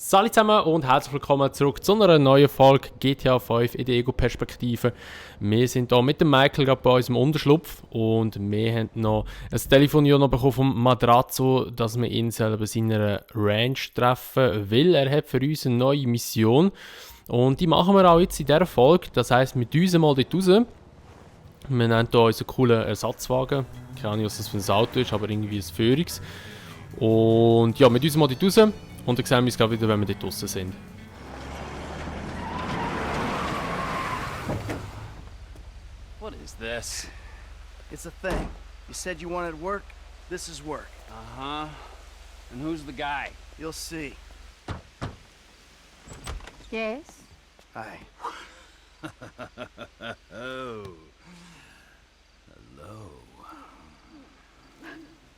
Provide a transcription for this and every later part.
Salut zusammen und herzlich willkommen zurück zu einer neuen Folge GTA 5 in der Ego-Perspektive. Wir sind hier mit dem Michael gerade bei uns im Unterschlupf und wir haben noch ein Telefon noch bekommen vom Madrazzo, dass wir ihn bei seiner Ranch treffen, weil er hat für uns eine neue Mission und die machen wir auch jetzt in dieser Folge. Das heisst, wir düsen mal dort raus. Wir nehmen hier unseren coolen Ersatzwagen. Keine Ahnung, was das für ein Auto ist, aber irgendwie ein Führungs. Und ja, wir düsen mal dort raus. Und dann sehen wir uns gerade wieder, wenn wir dort draussen sind. What is this? It's a thing. You said you wanted work. This is work. Uh-huh. And who's the guy? You'll see. Yes? Hi. Oh. Hello.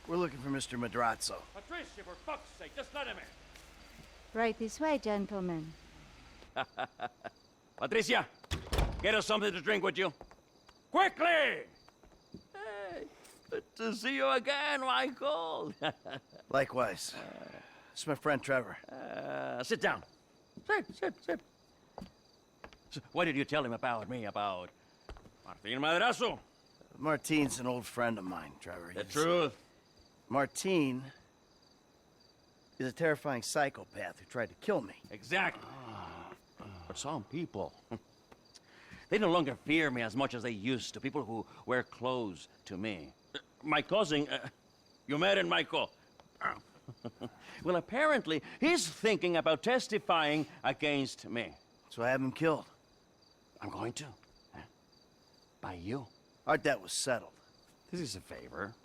We're looking for Mr. Madrazzo. Patricia, for fuck's sake, just let him in. Right this way, gentlemen. Patricia, get us something to drink, would you? Quickly! Hey, good to see you again, Michael. Likewise. It's my friend Trevor. Sit down. Sit. So, what did you tell him about me, about Martín Madrazo. Martine's an old friend of mine, Trevor. the truth? Martine is a terrifying psychopath who tried to kill me. Exactly. But some people, they no longer fear me as much as they used to. People who wear clothes to me. My cousin, you met him, Michael. Well, apparently, he's thinking about testifying against me. So I have him killed. I'm going to. By you. Our debt was settled. This is a favor.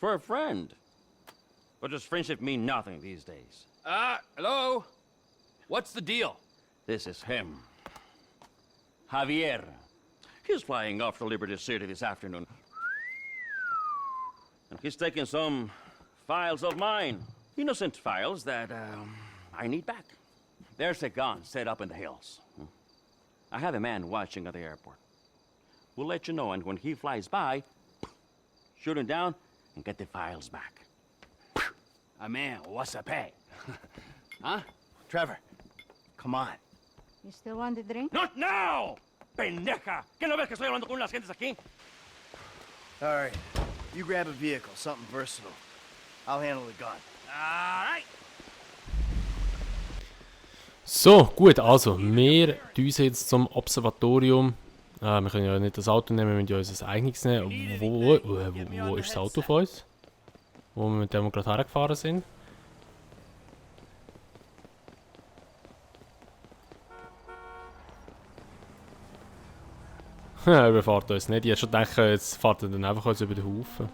For a friend. But does friendship mean nothing these days? Hello? What's the deal? This is him. Javier. He's flying off to Liberty City this afternoon. And he's taking some files of mine. Innocent files that, I need back. There's a gun set up in the hills. I have a man watching at the airport. We'll let you know, and when he flies by, shoot him down and get the files back. Man, what's the pay? Huh? Trevor, come on. You still want a drink? Not now! Pendeja! ¿Qué no ves que estoy hablando con unas gentes aquí? All right. You grab a vehicle, something versatile. I'll handle the gun. Alright. So, gut, also, wir düsen jetzt zum Observatorium. Wir können ja nicht das Auto nehmen, wir müssen ja unser eigenes nehmen. Wo ist das Auto von uns? Wo wir mit dem gerade hergefahren sind? Ja, überfahrt uns nicht. Ich hätte schon gedacht, jetzt fahrt er dann einfach uns über den Haufen.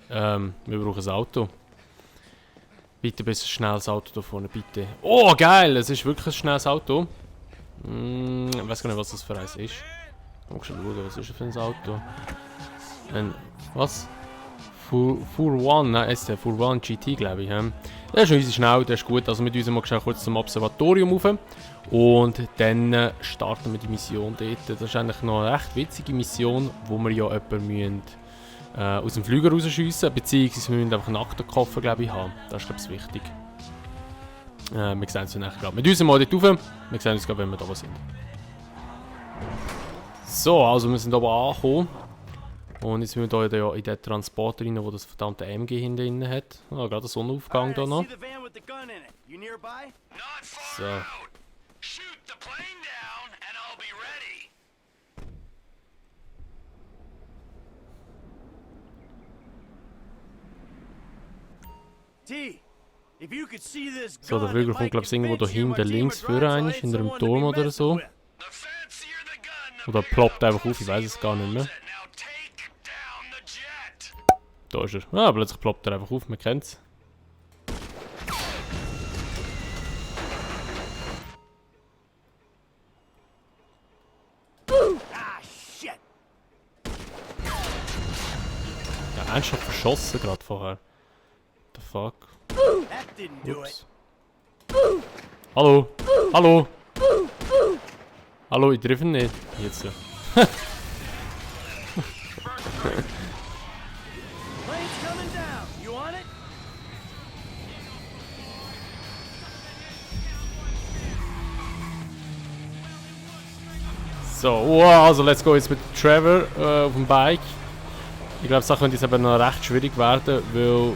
Wir brauchen ein Auto. Bitte ein bisschen schnelles Auto da vorne, bitte. Oh, geil! Es ist wirklich ein schnelles Auto. Ich weiß gar nicht, was das für eins ist. Ich muss schon schauen, was ist das für ein Auto? Was? Fur-One, nein, es ist der Fur-One GT, glaube ich. Der ist unsere schnell, der ist gut. Also mit uns mal schnell kurz zum Observatorium rauf. Und dann starten wir die Mission dort. Das ist eigentlich noch eine recht witzige Mission, wo wir ja jemanden aus dem Flüger rausschiessen, beziehungsweise wir müssen einfach einen Aktenkoffer, glaube ich, haben. Das ist, glaube ich, wichtig. Wir sehen uns nachher gerade. Wir düsen mal dort rauf. Wir sehen uns gerade, wenn wir da sind. So, also wir sind aber angekommen. Und jetzt sind wir hier ja in den Transporter rein, wo das verdammte MG hinten drin hat. Ah, gerade der Sonnenaufgang da noch. So. So, der Flügel kommt, glaube ich, irgendwo da hinten links für einen, hinter dem Turm oder so. Oder ploppt einfach auf, ich weiß es gar nicht mehr. Da ist er. Ah, plötzlich ploppt er einfach auf, man kennt's. Ja, ernsthaft verschossen gerade vorher. The fuck? Ups. Hallo? Hallo? Hallo, ich treffe ihn nicht. Jetzt ja. So, wow, also let's go jetzt mit Trevor auf dem Bike. Ich glaube, da könnte es eben noch recht schwierig werden, weil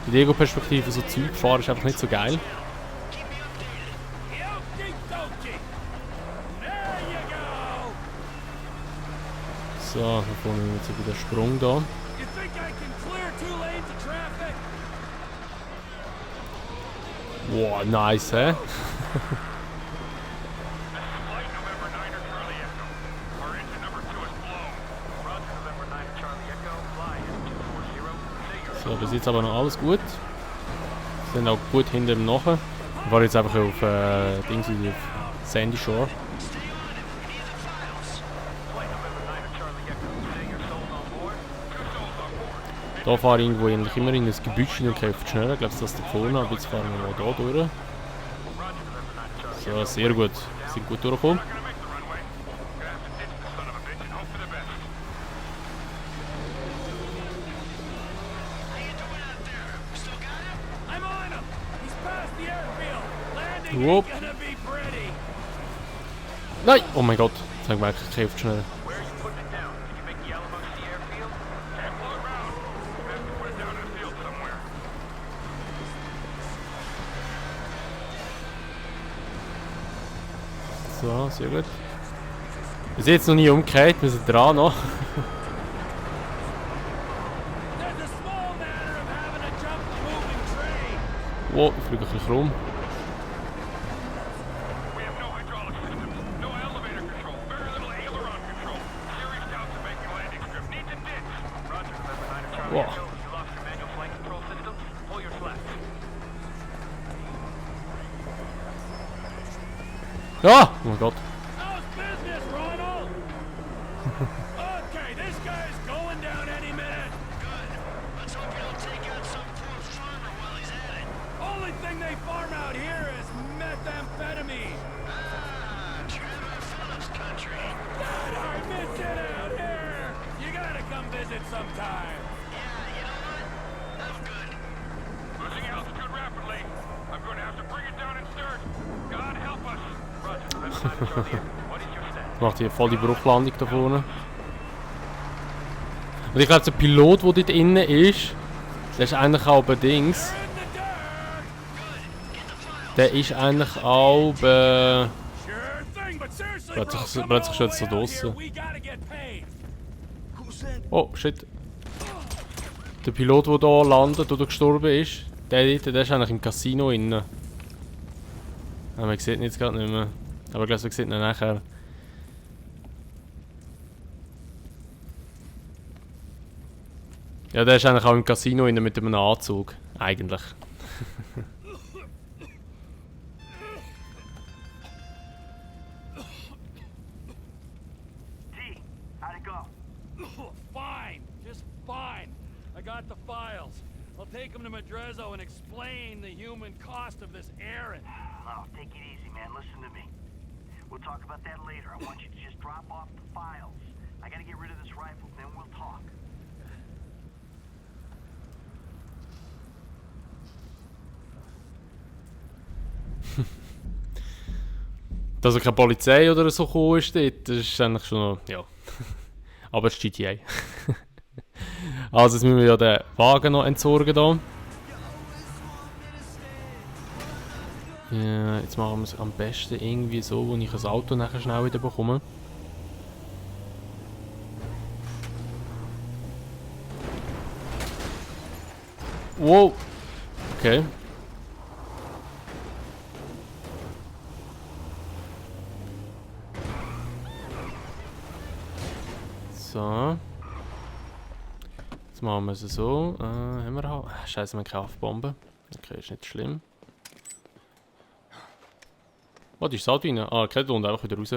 die Ego-Perspektive so Zeug fahren ist einfach nicht so geil. So, dann vorne jetzt wieder der Sprung da. Wow, nice, hä? So, bis jetzt aber noch alles gut. Sind auch gut hinter dem nachher. Ich fahre jetzt einfach auf Dings auf Sandy Shore. Da fahre ich irgendwo eigentlich immer in ein Gebüsch und kämpft schneller. Ich glaube, das ist da vorne, aber jetzt fahren wir mal da durch. So, sehr gut. Sind gut durchgekommen. Whoop. Nein! Oh mein Gott, jetzt habe ich gemerkt, ich kämpfe schneller. So, sehr gut. Wir sind jetzt noch nie umgekehrt, wir sind dran noch. Wow, ich fliege ein bisschen rum. Wow. Ah! Oh mein Gott. Sometime. Yeah, you know what? I'm good. Losing altitude rapidly. I'm going to have to bring it down and start. God help us. Roger. What is your status? Macht hier voll die Bruchlandung da vorne. Und ich glaube, der Pilot, der dort innen ist, der ist eigentlich auch bei Dings. Der ist eigentlich auch bei... Plötzlich steht es so draussen. Oh, shit. Der Pilot, der hier landet oder gestorben ist, der ist eigentlich im Casino innen. Ja, man sieht ihn jetzt gerade nicht mehr. Aber ich glaube, man sieht ihn nachher. Ja, der ist eigentlich auch im Casino innen mit einem Anzug. Eigentlich. Got the files. I'll take them to Madrezzo and explain the human cost of this errand. Oh, take it easy, man. Listen to me. We'll talk about that later. I want you to just drop off the files. I gotta get rid of this rifle, then we'll talk. Dass keine Polizei oder so gekommen ist dort, das ist eigentlich schon noch... Ja. Aber es ist GTA. Also jetzt müssen wir ja den Wagen noch entsorgen hier. Ja, jetzt machen wir es am besten irgendwie so, wo ich das Auto nachher schnell wieder bekomme. Wow! Okay. So. Jetzt machen wir es so. Haben wir auch. Scheiße, wir haben keine Kraftbombe. Okay, ist nicht schlimm. Oh, die ist Salto rein. Ah, okay, da unten einfach wieder raus.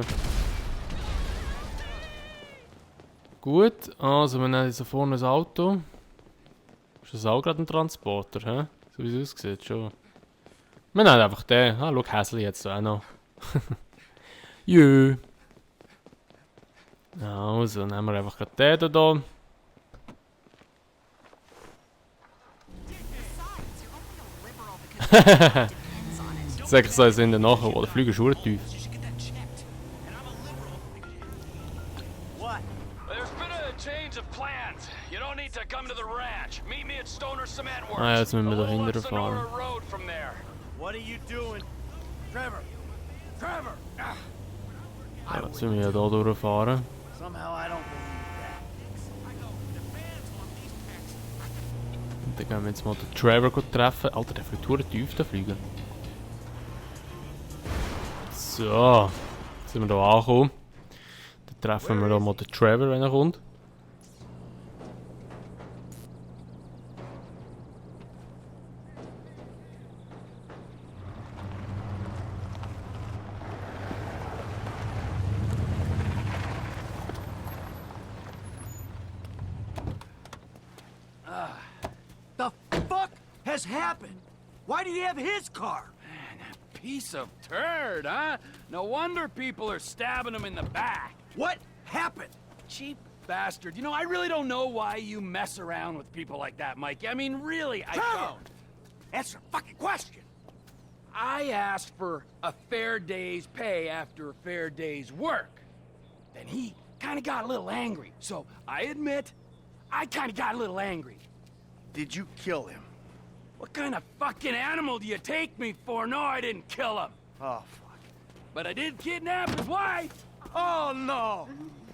Gut, also wir nehmen jetzt hier vorne ein Auto. Ist das auch gerade ein Transporter, hä? So wie es aussieht, schon. Wir nehmen einfach den. Ah, schau, Häsli jetzt auch noch. Jö. Also, nehmen wir einfach gerade den hier. Sag ich so, sind dann nachher, wo der Flügel ist tief. cement works. Ah ja, jetzt müssen wir The da whole hinterher fahren. Sonora Road from there. What are you doing? Trevor! Trevor! Ah, Ja, jetzt müssen wir ja da durchfahren. somehow I don't believe Und dann gehen wir jetzt mal den Trevor treffen. Alter, der fliegt verdammt tief, der Flieger. So, jetzt sind wir hier angekommen. Dann treffen wir da mal den Trevor, wenn er kommt. The fuck has happened? Why did he have his car? Piece of turd, huh? No wonder people are stabbing him in the back. What happened? Cheap bastard. You know, I really don't know why you mess around with people like that, Mikey. I mean, really, I Trevor! don't. Answer the fucking question. I asked for a fair day's pay after a fair day's work. Then he kind of got a little angry. So I admit, I kind of got a little angry. Did you kill him? What kind of fucking animal do you take me for? No, I didn't kill him. Oh, fuck. But I did kidnap his wife. Oh, no!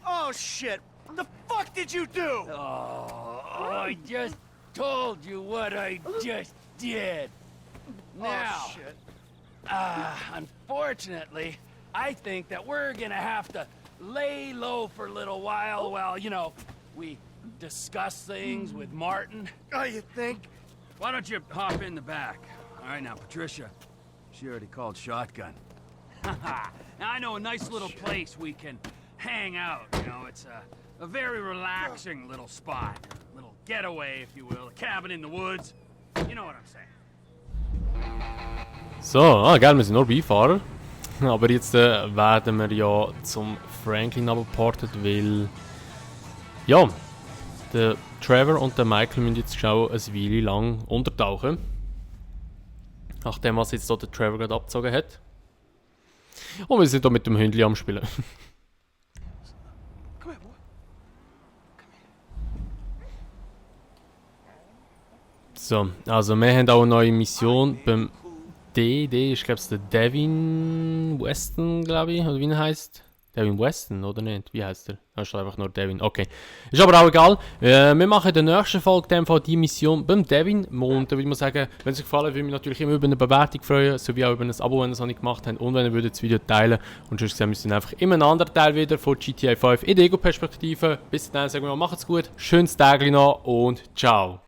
Oh, shit! The fuck did you do? Oh, I just told you what I just did. Now, Oh, shit. unfortunately, I think that we're gonna have to lay low for a little while while, you know, we discuss things with Martin. Oh, you think? Why don't you hop in the back? All right, now, Patricia, she already called shotgun. Now, I know a nice little place we can hang out, you know, it's a very relaxing little spot. A little getaway, if you will, a cabin in the woods. You know what I'm saying. So, gell, wir sind nur Beifahrer. Aber jetzt werden wir ja zum Franklin abgeportet, weil... Ja, der Trevor und der Michael müssen jetzt schon eine Weile lang untertauchen. Nachdem was jetzt hier der Trevor gerade abgezogen hat. Und wir sind hier mit dem Hündli am Spielen. So, also wir haben auch eine neue Mission beim D ist glaube ich der Devin Weston, glaube ich, oder wie er heißt. Devin Weston, oder nicht? Wie heißt er? Das ist einfach nur Devin. Okay. Ist aber auch egal. Wir machen in der nächsten Folge in dem Fall die Mission beim Devin. Und da würde ich sagen, wenn es euch gefallen hat, würde ich mich natürlich immer über eine Bewertung freuen, sowie auch über ein Abo, wenn ihr es noch nicht gemacht habt. Und wenn ihr das Video teilen würdet. Und sonst sehen wir uns dann einfach in einem anderen Teil wieder von GTA 5 in der Ego-Perspektive. Bis dann sagen wir mal, macht's gut, schönes Tag noch und ciao.